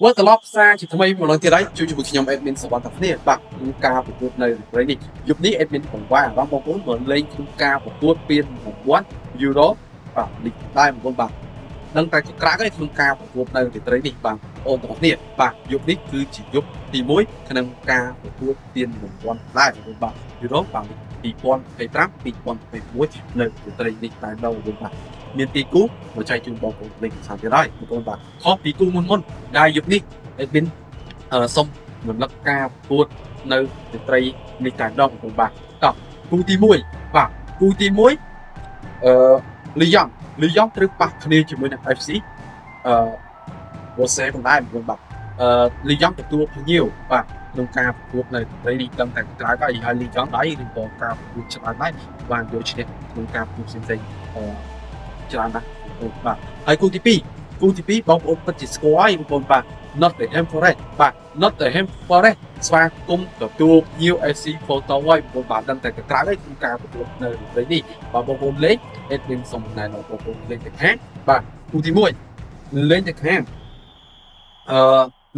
វិលត្រឡប់សារជាថ្មីម្ដងទៀតហើយជួយជាមួយខ្ញុំ admin សវណ្ណតាគ្នាបាទក្នុងការប្រកួតនៅព្រៃនេះយប់នេះ admin បង្វែរអារម្មណ៍បងប្អូនមកលេងក្នុងការប្រកួតពានរង្វាន់ Euro បាទលីកដែរបងប្អូនបាទដឹងតែក្រាក់ឯក្នុងការប្រកួតនៅរាត្រីនេះបាទបងប្អូនទាំងអស់គ្នាបាទយប់នេះគឺជាយប់ទី1ក្នុងការប្រកួតពានរង្វាន់ដែរបងប្អូនបាទ Euro បាទ2025 2026នៅរាត្រីនេះតែម្ដងបងប្អូនបាទមានទីគូមកចែកជូនបងប្អូនលេងកម្សាន្តទៀតហើយបងប្អូនបាទខុសពីគូមុនមុនដែលយប់នេះ admin សុំរំលឹកការប្រកួតនៅរាត្រីនេះតែម្ដងបងប្អូនបាទតោះគូទី1បាទគូទី1លីយ៉ង់លីយ៉ង់ត្រូវប៉ះគ្នាជាមួយនឹង FC វ៉ូសេផងដែរបងប្អូនបាទលីយ៉ង់ទទួលភ្ញៀវបាទក្នុងការប្រកួតនៅរាត្រីនេះដឹងតែក្រៅហើយហើយលីយ៉ង់ដៃឬក៏ការប្រកួតច្រើនដែរបានយកឈ្នះក្នុងការប្រកួតផ្សេងៗច្រើនណាស់បងប្អូនបាទហើយគូទី2គូទី2បងប្អូនពិតជាស្គាល់ហើយបងប្អូនបាទ Nottingham Forest បាទ Nottingham Forest ស្វាគមន៍ទទួលភ្ញៀវ FC Porto ហើយបងប្អូនបាទដឹងតែក្រៅហើយក្នុងការប្រកួតនៅរាត្រីនេះបាទបងប្អូនលេង admin សូមណែនាំបងប្អូនលេងទៅខាងបាទគូទី1លេងទៅខាង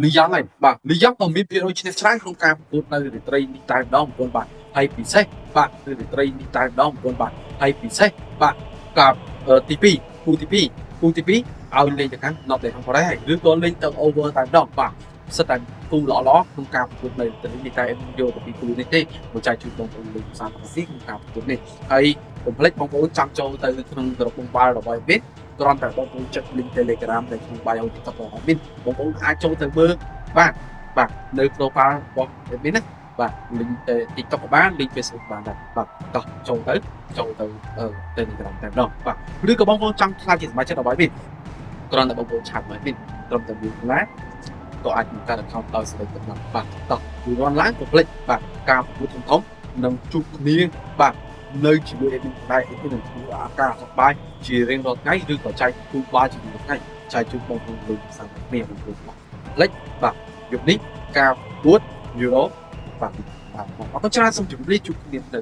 លីយ៉ង់ហើយបាទលីយ៉ង់ក៏មានភាគរយឈ្នះច្រើនក្នុងការប្រកួតនៅរាត្រីនេះតែម្ដងបងប្អូនបាទហើយពិសេសបាទនៅរាត្រីនេះតែម្ដងបងប្អូនបាទហើយពិសេសបាទកាទី2គូទី2គូទី2ឲ្យលេងទៅខាង Nottingham Forest ហើយឬក៏លេងទៅ over តែម្ដងបាទសិតតែគូល្អៗក្នុងការប្រកួតនៅទីនេះតែយកទៅពីគូនេះទេមកចែកជូនបងប្អូនលេងភាសាតាស៊ីក្នុងការប្រកួតនេះហើយកុំភ្លេចបងប្អូនចង់ចូលទៅក្នុងក្រុមបង្បាល់របស់ admin គ្រាន់តែបងប្អូនចុច link Telegram នៅក្នុង bio TikTok របស់ admin បងប្អូនអាចចូលទៅមើលបាទបាទនៅ profile របស់ admin ណាបាទ link TikTok ក៏បាន link Facebook បានដែរបាទតោះចូលទៅចូលទៅ Telegram តែម្ដងបាទឬក៏បងប្អូនចង់ក្លាយជាសមាជិករបស់ admin គ្រាន់តែបងប្អូន chat មក admin ត្រឹមតែមានឡាក៏អាចបង្កើត account ដោយសេរីទៅបានបាទតោះពីរន់ឡើងកុំភ្លេចបាទការប្រកួតធំធំនឹងជួបគ្នាបាទនៅជាមួយ admin ដែរ admin នឹងធ្វើអាការសប្បាយជារៀងរាល់ថ្ងៃឬក៏ចែកគូបាជារៀងរាល់ថ្ងៃចែកជូនបងប្អូនលេងសាគ្នាបងប្អូនបាទភ្លេចបាទយប់នេះការប្រកួត Euro បាទបាទអរគុណច្រើនសូមជម្រាបជួបគ្នានៅ